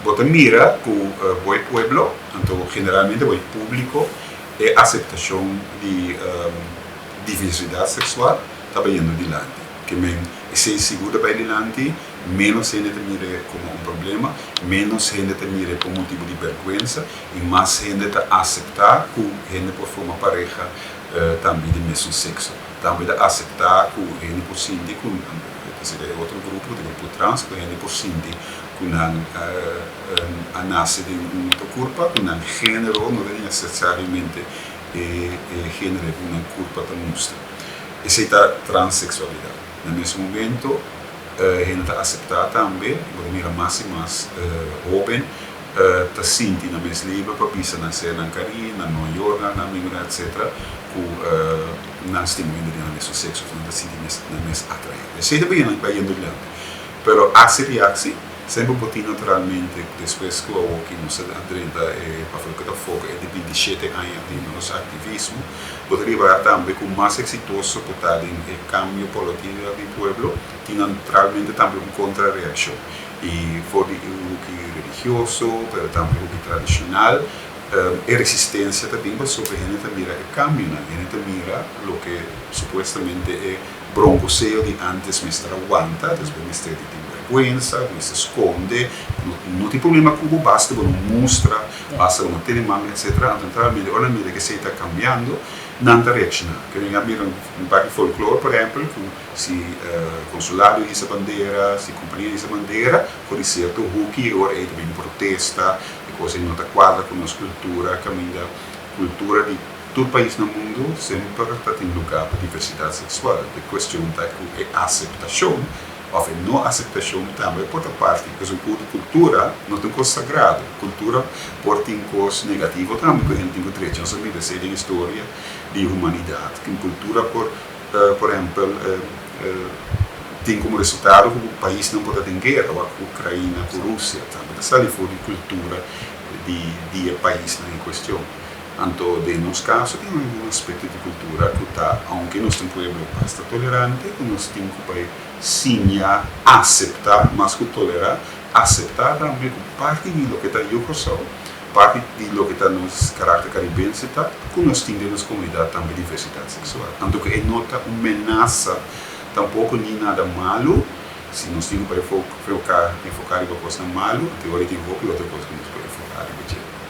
Bo ta mira ku bo pueblo, anto generalmente bo públiko, e aseptashon di diversidat seksual ta bayendo dilanti. Ke men, esei sigur ta bai dilanti, menos hende ta mira komo un problema, menos hende ta mira komo motibu di bèrgwensa i mas hende ta aseptá ku hende por forma pareha tambe di mesun sekso. Tambe ta aseptá ku hende por sinti ku, otro grupo, di grupo trans, ku hende por sinti ku nan a nase den un otro kurpa, ku nan género no ta nesesariamente e género ku nan kurpa ta mustra. Esei ta transseksualidat. Na mesun momento, hende ta aseptá tambe, bo ta mira mas i mas hóben ta sinti nan mes liber pa bisa nan sernan kerí, nan mayornan, nan amigunan, etc., ku nan stima hende di nan mesun sekso, nan ta sinti nan mes atraé. Esei ta bayendo dilanti. Pero aksi reaksi, semper bo tin naturalmente, despues ku awor ku nos a drenta e pa loke ta foka e di 27 aña di nos aktivismo, bo ta ripará tambe ku mas eksitoso ku ta den e kambio polítiko di pueblo, tin naturalmente tambe un kontrareakshon. I for di huki religioso, pero tambe huki tradishonal, e resistensia tambe pasobra hende ta mira e kambionan, hende ta mira loke supuestamente e bronkoseo di antes mester a wanta, despues mester di bèrgwensa, mester skonde, no, no tin problema ku bo, basta bo no mustra, basta bo no tene man, etc. Naturalmente, ora mira ku esei ta kambiando, nan ta reakshoná. Ke men a mira un par di folklore, por ehèmpel, ku si konsulado hisa bandera, si kompania hisa bandera, por sierto huki, ora ei tambe protesta, e kos no ta kuadra ku nos kultura, kaminda kultura di tur pais na mundu semper ta tin lugá pa diversidat seksual. E kuestion ta ku e aseptashon, òf e no aseptashon tambe por ta parti, pasobra kultura no ta un kos sagrado. Kultura por tin kos negativo tambe, ku hende tin ku drecha. Nos a mira esei den historia di humanidat. Ku kultura por ehèmpel, tin komo resultado ku paisnan por tin guera, Ukraina ku Rusia, tambe ta sali for di kultura di e paisnan en kuestion. Anto, den nos kaso, tin un aspekto di kultura ku ta, aunke nos ta un pueblo basta tolerante, ku nos tin ku siña aseptá, mas ku tolerá, aseptá tambe ku parti di loke ta yu Kòrsou, parti di loke ta nos karakter karibense ta, ku nos tin den nos komunidat tambe diversidat seksual. Anto ku e no ta un menasa, tampoko ni nada malu. Si nos tin ku enfoká riba kosnan malu, teoria tin hopi otro kos ku nos por enfoká riba dje.